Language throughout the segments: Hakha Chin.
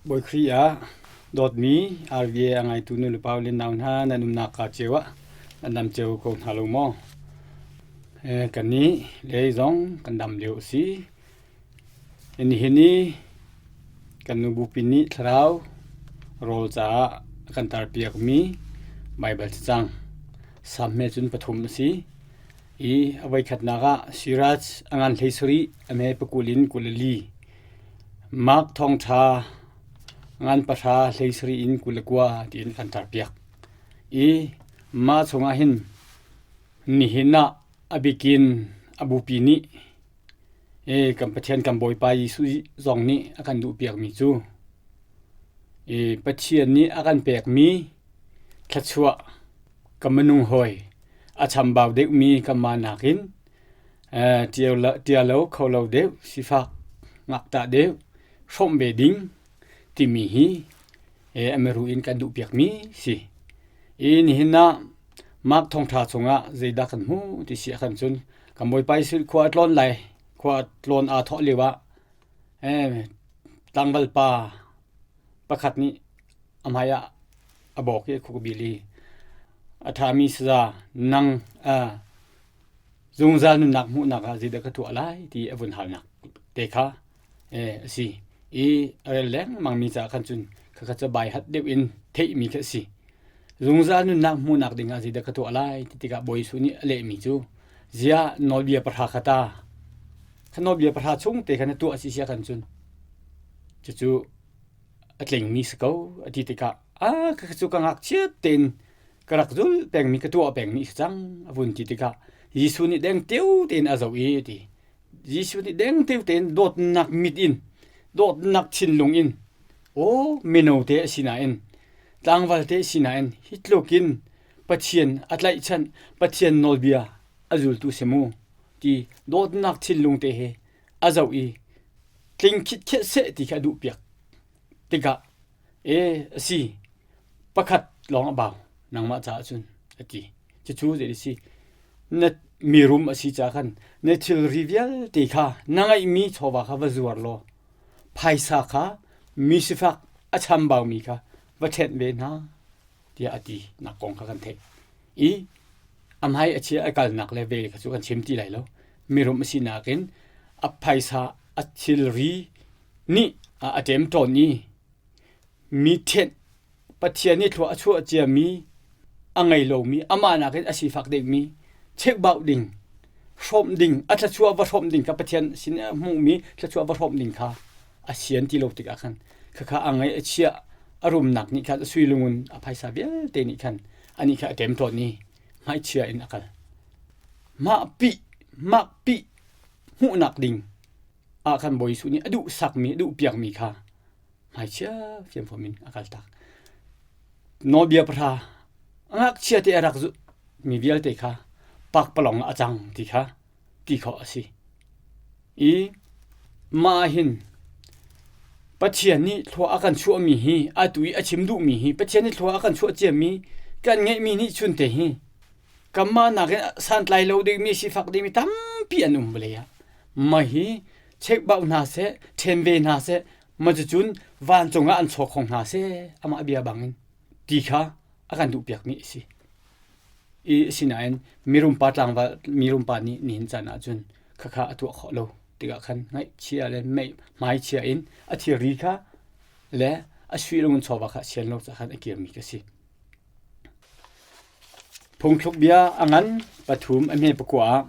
Bawi Khrih ah dawtmi RVA a ngaitu nulepa le nau hna nan umnak kaa cio ah nan dam cio ko hna lo maw? Kannih lei zong kan dam lio a si. Nihin i kan nu bupi nih thlarau rawl caah a kan tarpiakmi Baibal cacang Salm he cun pathum a si. I a voikhatnak ah Sirach a ngan hlei sarih a hme pakul in 24 Mark thawngṭha ngan pahra hlei sarih in 29 tiin kan tarpiak. I mah chungah hin nihin ah a bikin a bupi nih i kan Pathian kan Bawipa Jesuh zong nih a kan duhpiakmi cu i Pathian nih a kan pekmi thluachuah ka minung hawi a chambau deuhmi kanmah nakin ṭia lo kho lo deuh sifak ngakṭah deuh hrawmh ve ding timi hi a miru in kan duhpiakmi si. I nihin ah Mark thawngṭha chungah zeidah kan hmuh ti si ahkhan cun kan Bawipa Jesuh khua a tlawn lai khua a tlawn aa thawh lio ah tlangval pa pakhat nih a hmai ah a bawk i a khuk bil i a ṭhami saza nang zungzal nunnak hmuhnak ah zeidah ka tuah lai ti a vun halnak te kha a si i a rel lengmangmi caah khan cun khakha cu bai hat deuh in theihmi khi a si. Zungzal nunnak hmuhnak dingah zeidah ka tuah lai ti tikah Bawi Jesuh nih a lehmi cu ziah nawlbia pahra kha ta kha nawlbia pahra chung te kha na tuah si sia kan cun cucu a tlingmi si ko a ti tikah a khakha cu ka ngakchiat tein ka rak zul pengmi ka tuah pengmi si cang a vun ti tikah Jesuh nih deng teu tein a zoh i a ti. Jesuh nih dengteo tein dawtnak mit in, dawtnak thinlung in, aw mino te a si nain, tlangval te a si nain, hi tluk in Pathian a tlaihchanh, Pathian nawlbia a zultu si mu ti dawtnak thinlung te he a zoh i tling khitkhet seh ti kha a duhpiak tikah e a si pakhat lawng a bau nangmah caah cun a ti. Cucu zei a si? Na mirum a si caah khan na thilri vialte kha na ngeihmi chawva kha va zuar law phaisa kha mi sifak a chambaumi kha va ṭhenh ve hna tiah a ti nak kong kha kan theih. I a hmai a chia a kalnak le ve kha cu kan chim ti lai lo. Mirum a sinak in a phaisa a thilri nih a ṭemṭawn i mi ṭhenh Pathian nih thlua a chuah ciami a ngei lomi amah nakin a sifak deuhmi cheukbauh ding hrawmh ding a thluachuah va hrawmh ding kha Pathian sin a hmuhmi thluachuah va hrawmh ding kha a sian ti lo tikah khan khakha a ngaih a chiah a rumnak nih khan a sui lungun a phaisa vialte nih khan anih kha a ṭemṭawn i hmaichia in a kal mah pih mah pih hmuhnak ding ah khan Bawi Jesuh nih a duh sakmi a duh piakmi kha hmaichia fiamfuam in a kaltak. Nawlbia pahra ngakchia te a rak mi vialte kha pakpalawng ah a cang ti kha ti khawh a si. I mah hin Pathian nih thlua a kan chuahmi hi atu i a chim duhmi hi Pathian nih thlua a kan chuah ciami kan ngeihmi nih chunte hi kanmah nakin santlai lo dingmi sifak dingmi tampi an um vawlei ah mah hi cheukbauh hna seh ṭhen ve hna seh ma cucun vancung ah an chaw kho hna seh amah bia bangin ti kha a kan duhpiakmi a si. I asinain mirumpa tlangval mirumpa nih nihin caan ahcun khakha a tuah khawh lo tikah khan ngaihchia le hmaichia in a thilri kha le a sui lung in chawva kha sian lo caah khan a kirmi ka si. Phungthluk bia a ngan pathum a hme pakua ah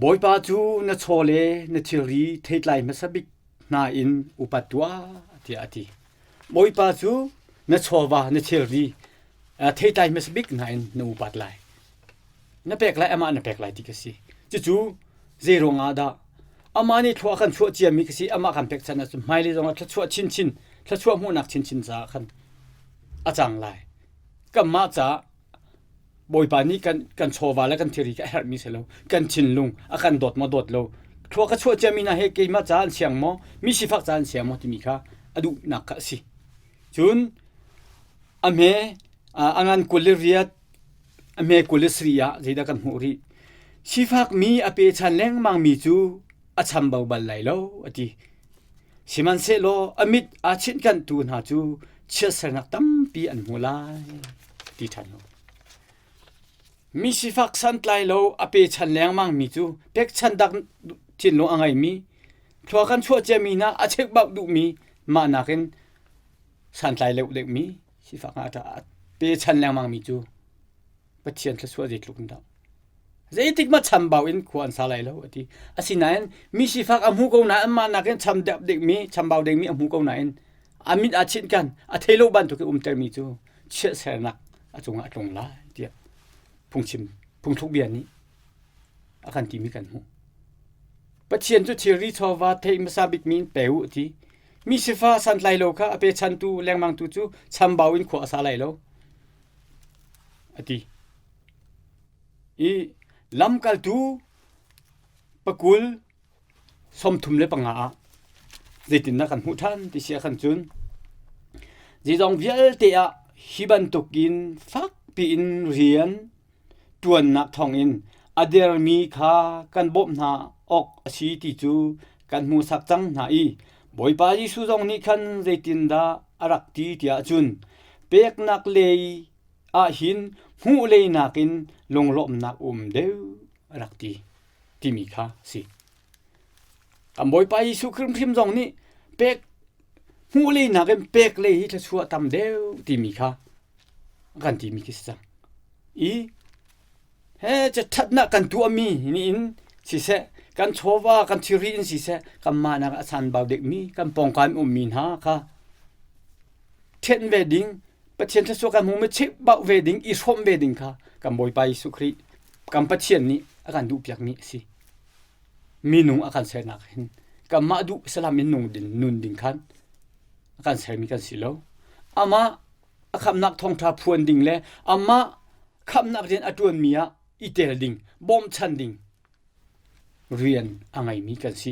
Bawipa cu na chaw le na thilri theitlai hmasa bik hna in upat tuah tiah a ti. Bawipa cu na chawva na thilri theitlai hmasa bik hna in na upat lai. Na pek lai amah na pek lai ti ka si. Cucu zei ruangah dah amah nih thlua kan chuah ciami ka si amah kan pek chan ahcun hmailei zongah thluachuah chinchin thluachuah hmuhnak chinchin caah khan a cang lai. Kanmah caah Bawipa nih kan kan chawva le kan thilri kha a herhmi si lo. Kan thinlung a kan dawt maw dawt lo. Thlua ka chuah ciami hna he keimah caah an siang maw, mi sifak caah an siang maw timi kha a duhnak kha a si. Cun a hme a ngan 28 a hme 23 ah zeidah kan hmuh rih. Sifakmi a pechan lengmangmi cu a chambau bal lai lo a ti. Sihmanhsehlaw a mit aa chinhkanhtu hna cu chiatsernak tampi an hmu lai ti ṭhan lo. Mi sifak santlai lo a pechan lengmang mi cu pekchan dak thinlung a ngeimi thlua kan chuah ciami hna a cheukbauh duhmi mah nakin santlai lo deuhmi sifak ah a pechan lengmang mi cu Pathian thluachuah zeitluk in dah zeitik ma chambau in khua an sa lai lo ati asinain mi sifak a hmu ko nain mah nakin cham deuh dingmi chambau dingmi a hmu ko nain a mit aa chinh kan a thei lo bantuk in umtermi cu chiatsernak a cungah a tlung lai tiah phungchim phungthluk bia nih a kan timi kan hmuh Pathian cu thilri chawva theih hmasa bikmi pe u ti mi sifa santlai lo kha a pechantu lengmangtu cu chambau in khua a sa lai lo a ti. I lamkaltu pakul 35 ah zeitindah kan hmuh ṭhan ti si ah khan cun zeizong vialte ah hi bantukin fakpi in rian ṭuannak thawngin a dermi kha kan bawmh hna awk a si ti cu kan hmuhsak cang hna i Bawipa Jesuh zong nih khan zeitindah a rak ti tiah cun peknak lei ah hin hmuh lei nakin lunglawmhnak um deuh a rak ti timi kha a si. Kan Bawipa Jesuh hrimhrim zong nih pek hmuh lei nakin pek lei hi thluachuah tam deuh timi kha kan timi khi si cang. I he ṭhatnak kan tuahmi nih in siseh kan chawva kan thilri in siseh kanmah nak a sanbau deuhmi kan pawngkam ummi hna kha ṭhen ve ding Pathian thluachuah kan hmuhmi cheuhbauh ve ding i hrawm ve ding kha kan Bawipa Jesuh Khrih kan Pathian nih a kan duhpiakmi a si. Minung a kan sernak hin kanmah duh salam in nung ding nun ding khan a kan sermi kan si lo. Amah a khamnak thawngṭha phuan ding le amah khamnak rian a ṭuanmi ah i tel ding, bawmchan ding rian a ngeimi kan si.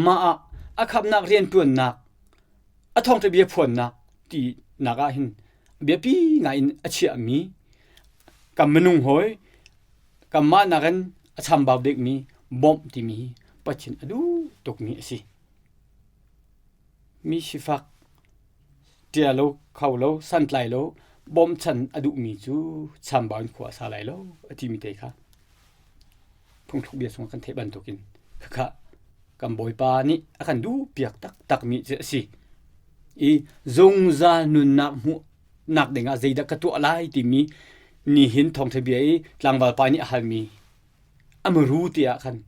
Mah ah a khamnak rian ṭuannak, a thawngṭha bia phuannak ti nak ah hin biapi ngai in a chiahmi kan minung hawi kanmah nakin a chambau deuhmi bawmh timi hi Pathian a duh tukmi a si. Mi sifak ṭia lo, kho lo, santlai lo, bawmchan a duhmi cu chambau in khua a sa lai lo a timi te kha phungthluk bia chungah kan theih bantukin khakha kan Bawipa nih a kan duhpiak taktakmi cu a si. I zungzal nunnak hmuhnak dingah zeidah ka tuah lai timi nihin thawngṭha bia i tlangval pa nih a halmi a muru te ah khan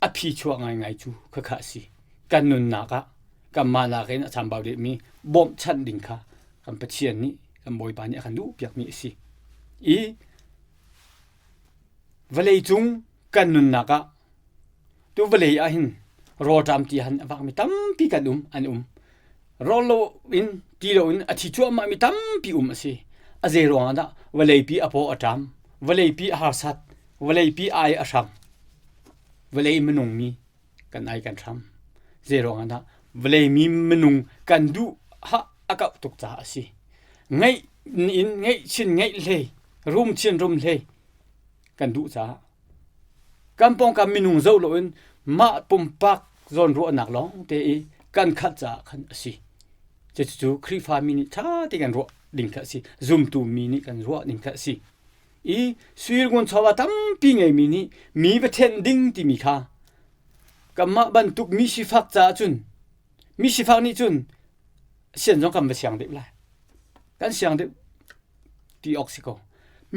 a phi chuah ngaingai cu khakha a si. Kan nunnak ah kanmah nakin a chambau deuhmi bawmhchanh ding kha kan Pathian nih kan Bawipa nih a kan duhpiakmi a si. I vawlei cung kan nunnak ah tu vawlei ah hin rawlṭam ti han a vakmi tampi kan um an um. Rawl lo in ti lo in a thi cuahmah mi tampi um a si. A zei ruangah dah vawleipi a paw a ṭam, vawleipi a harsat, vawleipi ai a hram, vawlei minung mi kan ai kan hram. Zei ruangah dah vawlei mi minung kan duh ha a kauh tuk caah a si. Ngeih in ngeih chin ngeih hlei, rum chin rum hlei kan duh caah kan pawngkam minung zoh loin mah pumpak zawnruahnak lawng te i kan khat caah khan a si. Cucu Khrihfa mi nih ṭha tein kan ruah ding kha a si. Zumtu mi nih kan ruah ding kha a si. I sui ngun chawva tampi ngeimi nih mi va ṭhen ding timi kha kanmah bantuk mi sifak caah cun mi sifak nih cun sian zong kan va siang deuh lai. Kan siang deuh ti awk si ko.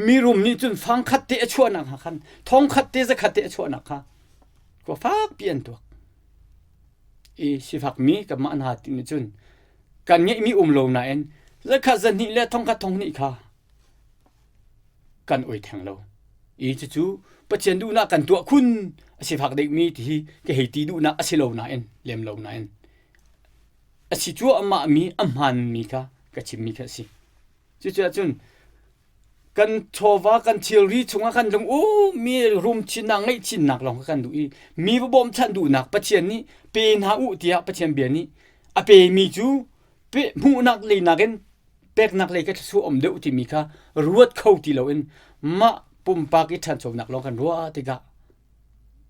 Mirum nih cun fang khat te a chuahnak hnga khan thong khat te zakhat te a chuahnak kha khua fakpi an tuak. I sifak mi kanmah hna ti nih cun kan ngeihmi um lo nain zakhat zahnih le thongkhat thonghnih kha kan oi theng lo. I cucu Pathian duhnak kan tuah khun a sifak deuhmi ti hi ka hei ti duhnak a si lo nain lem lo nain a si cuahmah mi a hmaanmi kha ka chimmi kha a si. Cucaah kan chawva kan thilri chungah kan lung u mi rum chinnak ngeih chinnak lawng kha kan duh i mi va bawmchanh duhnak Pathian nih pe hna u tiah Pathian bia nih a pemi cu pe hmuhnak lei nakin peknak lei ka thluachuah um deuh timi kha ruat kho ti loin mah pumpak i ṭhanchonak lawng kan ruah tikah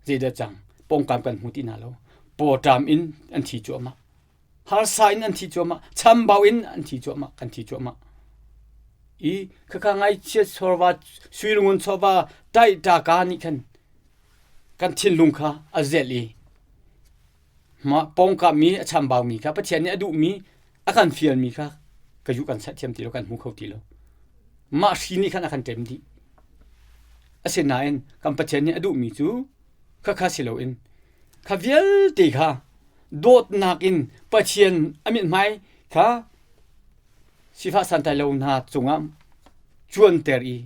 zeidah cang pawngkam kan hmu ti hna lo pawṭam in an thi cuahmah. Harsa in an thi cuahmah, chambau in an thi cuahmah, kan thi cuahmah. I khakha ngaichiat chawva suilungun chawva taih ta ka nih khan kan thinlung kha a zelh i mah pawngkam mi a chambau mi kha Pathian nih a duhmi a kan fialmi kha ka yu kan sat thiam ti lo kan hmu kho ti lo mah hri nih khan a kan ṭem dih asinain kan Pathian nih a duhmi cu khakha si loin kha vialte kha dawtnak in Pathian a mithmai kha sifah santlai lo hna cungah cuanter i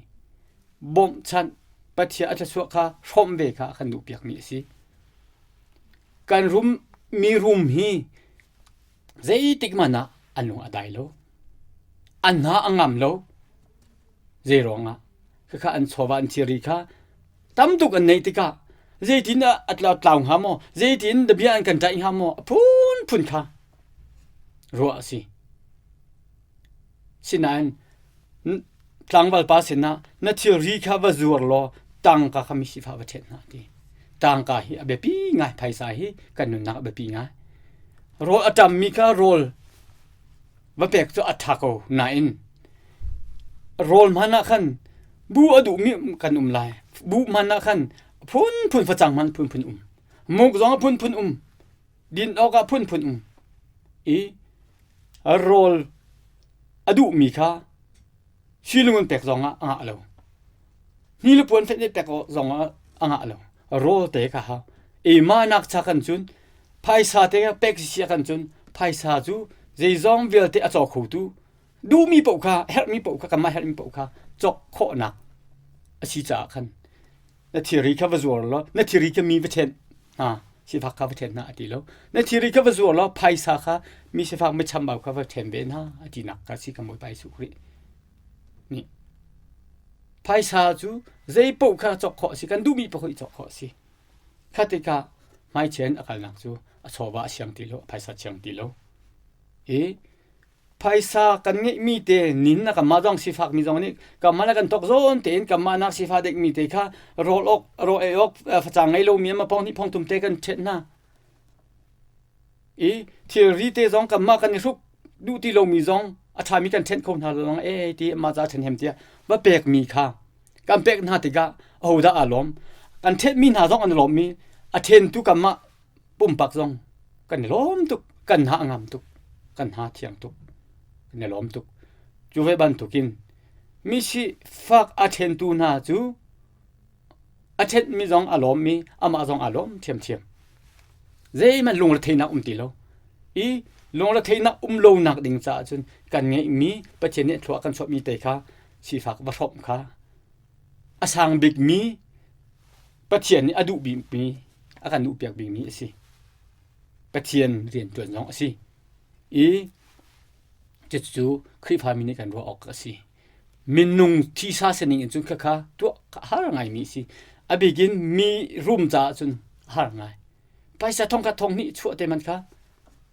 bawmhchanh Pathian a thluachuah kha hrawmh ve kha a kan duhpiakmi a si. Kan rum mi rum hi zeitik hmanh ah an lung a dai lo. An hna a ngam lo. Zei ruangah? Khakha an chawva an thilri kha tam tuk an neih tikah zeitin a tlau hnga maw? Zeitin bia an kan ṭaih hnga maw? A phunphun kha ruah a si. Sinain tlangval pa sinah na thilri kha va zuar law tangka kha misifah va ṭhen hna ti. Tangka hi a biapi ngai, phaisa hi kan nunnak a biapi ngai. Rawl a ṭammi kha rawl va pek cu a ṭha ko nain rawl hmanh ah khan bu a duhmi kan um lai. Bu hmanh ah khan phunphun facang hmanh phunphun um. Muk zong a phunphun um. Din awkah phunphun um. I rawl a duhmi kha silung in pek zongah a ngah lo. Hni le puan fenh pek zongah a ngah lo. Rawl te kha hau. E mahnak cha kan cun phaisa te pek si kan cun phaisa cu zeizong vialte a caw khotu duhmi paoh kha herhmi paoh kha kanmah herhmi paoh kha cawk khawhnak a si caah khan na thilri kha va zuar law na thilri kha mi va ṭhenh hna sifak kha va ṭhen hna a ti lo na thilri kha va zuar law phaisa kha mi sifak mi chambau kha va ṭhen ve hna a tinak kha si kan Bawipa Jesuh Khrih nih phaisa cu zei paoh kha cawk khawh a si kan duhmi paoh i cawk khawh a si kha tikah hmaichian a kalnak cu a chawva a siang ti lo a phaisa siang ti lo i Phaisa kan ngeihmi te nin na kanmah zong sifakmi zong nih kanmah le kan tawk zawn tein kanmah nak sifa dikmi te kha rawl awk rawl ei awk facang ngei lomi ama pong hnih phong thum te kan ṭhet hna. I thilri te zong kanmah kan i hruk duh ti lomi zong a ṭhami kan ṭhenh kho hna lo e ti mah ca ṭhenhem tiah va pekmi kha kan pek hna tikah ahodah aa lawm kan ṭhenhmi hna zong an i lawmmi a ṭhentu kanmah pumpak zong kan i lawm tuk kan hna a ngam tuk kan hna thiang tuk kan i lawm tuk cu ve bantukin mi si fak a ṭhentu hna cu a ṭhenmi zong a lawmmi amah zong aa lawm ṭhiamṭhiam zeihmanh lungretheihnak um ti lo i lungretheihnak um lonak ding caah cun kan ngeihmi Pathian nih thlua kan chuahmi te kha sifak va hrawmh kha a sang bikmi Pathian nih a duh bikmi a kan duhpiak bikmi a si. Pathian rianṭuan zong a si. I cucu Khrihfami nih kan ruah awk a si. Minung thisa sining in cun khakha tuah kha a har ngaimi a si. A bikin mi rum caah cun a har ngai. Paisa thongkhat thong hnih chuah te man kha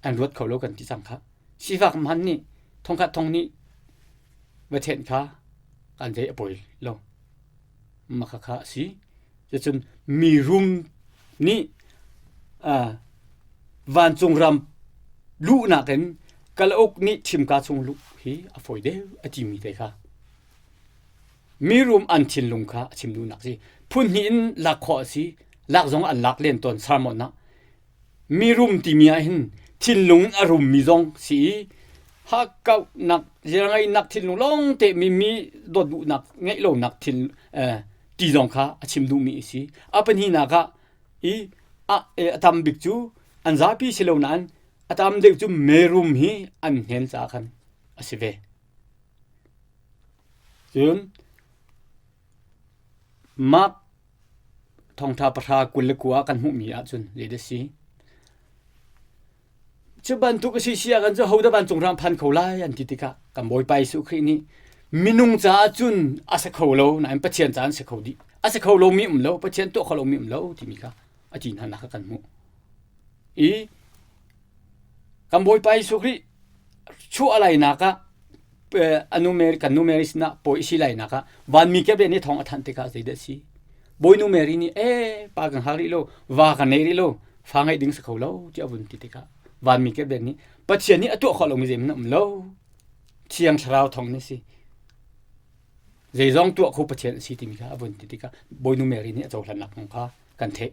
an ruat kho lo kan ti cang kha. Sifak man nih thongkhat thong hnih va thenh kha kan zei a poi lo. Makhakha a si. Cucun mirum nih vancung ram luhnak in kalauk nih thimka chung luh hi a fawi deuh a timi te kha mirum an thinlung kha a chim duhnak si. Phun hnih in lak khawh a si. Lak zong an lak len tawn sermon ah. Mirum timi ah hin thinlung in a rummi zong si i hakkauhnak ziarngeihnak thinlung lawng te mi mi dawt duhnak ngeih lonak thin ti zong kha a chim duhmi a si. A pahnihnak ah i a, a tam bik cu an zapi si lo nain a tam deuh cu merum hi an hnen caah khan a si ve. Cun Mark thawngṭha pahra 29 ah kan hmuhmi ahcun zeidah a si? Cu bantuk a si si ah kan cu hodah vancung ram phan kho lai an ti tikah kan Bawipa Jesuh Khrih nih minung caah cun a si kho lo nain Pathian caah an si kho dih. A si kho lomi um lo, Pathian tuah kho lomi um lo timi kha a ti hna nak kha kan hmuh. I kan Bawipa Jesuh Khrih chuah lainak ah anu Mary kan nu Mary sinah pawi si lainak ah vanmi kep nih thawng a thanh tikah zeidah a si Bawinu Mary nih ee pa kan hal rih lo va kan nei rih lo fa ngeih ding si kho lo tiah a vun ti tikah vanmi kep nih. Pathian nih a tuah khawh lomi zeihmanh a um lo. Thiang Thlarau thawng in a si. Zeizong tuah kho Pathian a si timi kha a vun ti tikah Bawinu Mary nih a cohlannak kong kha kan theih.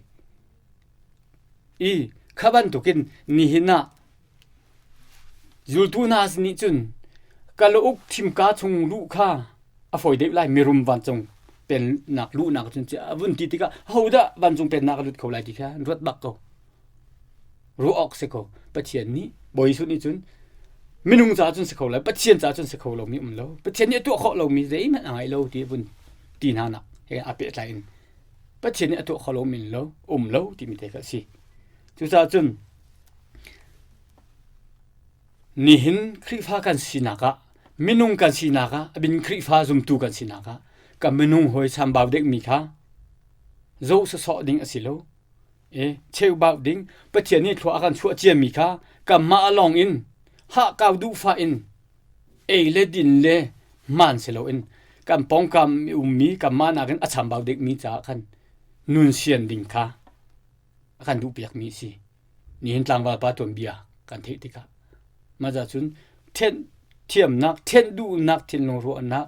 I kha bantukin nihin ah zultu hna nih cun kalauk thimka chung luh kha a fawi deuh lai mirum vancung pennak luhnak cun a vun ti tikah hodah vancung pennak a lut kho lai ti kha an ruat bak ko. Ruah awk si ko. Pathian nih Bawi Jesuh nih cun minung caah cun si kho lo Pathian caah cun si kho lomi um lo Pathian nih a tuah khawh lomi zeihmanh a ngei lo ti vun ti hna nak he a pehtlai in Pathian nih a tuah kho lomi lo um lo timi te kha a si. Cucaah cun nihin Khrihfa kan sinak ah minung kan sinak ah a bin Khrihfa zumtu kan sinak ah kan minung hawi chambau deuhmi kha zoh sawsawh ding a si lo. E cheubau ding Pathian nih thlua a kan chuah ciami kha kanmah lawng in hahkau duhfah in ei le din le hmaan si loin kan pawngkam i ummi kanmah nakin a chambau deuhmi caah khan nun sian ding kha a kan duhpiakmi a si. Nihin tlangval pa tuanbia kan theih tikah mah cun thenh thiamnak, thenh duhnak, thinlung ruahnak,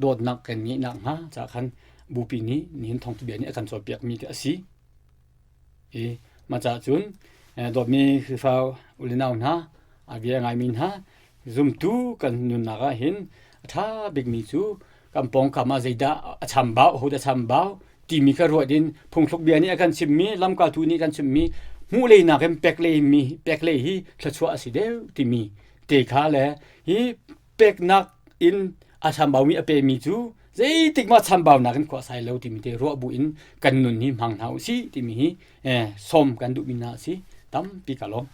dawtnak kan ngeih nakhnga caah khan bupi nih nihin thawngtha nih a kan cawnpiakmi te a si. I mah caah cun dawtmi Khrihfa u le nau hna, a bia ngaimi hna, zumtu kan nunnak ah hin a ṭha bikmi cu kan pawngkam ah zeidah a chambau, hodah chambau timi kha ruat in phungthluk bia nih a kan chimmi, lamkaltu nih kan chimmi hmuh lei nakin pek lei mi pek lei hi thluachuah a si deuh timi te kha le hi peknak in a chambaumi a pemi cu zeitik mah chambaunak in khua sai lo timi te ruah bu in kan nun hi hmang hna u sih timi hi sawm kan duhmi hna a si tampi ka lawm.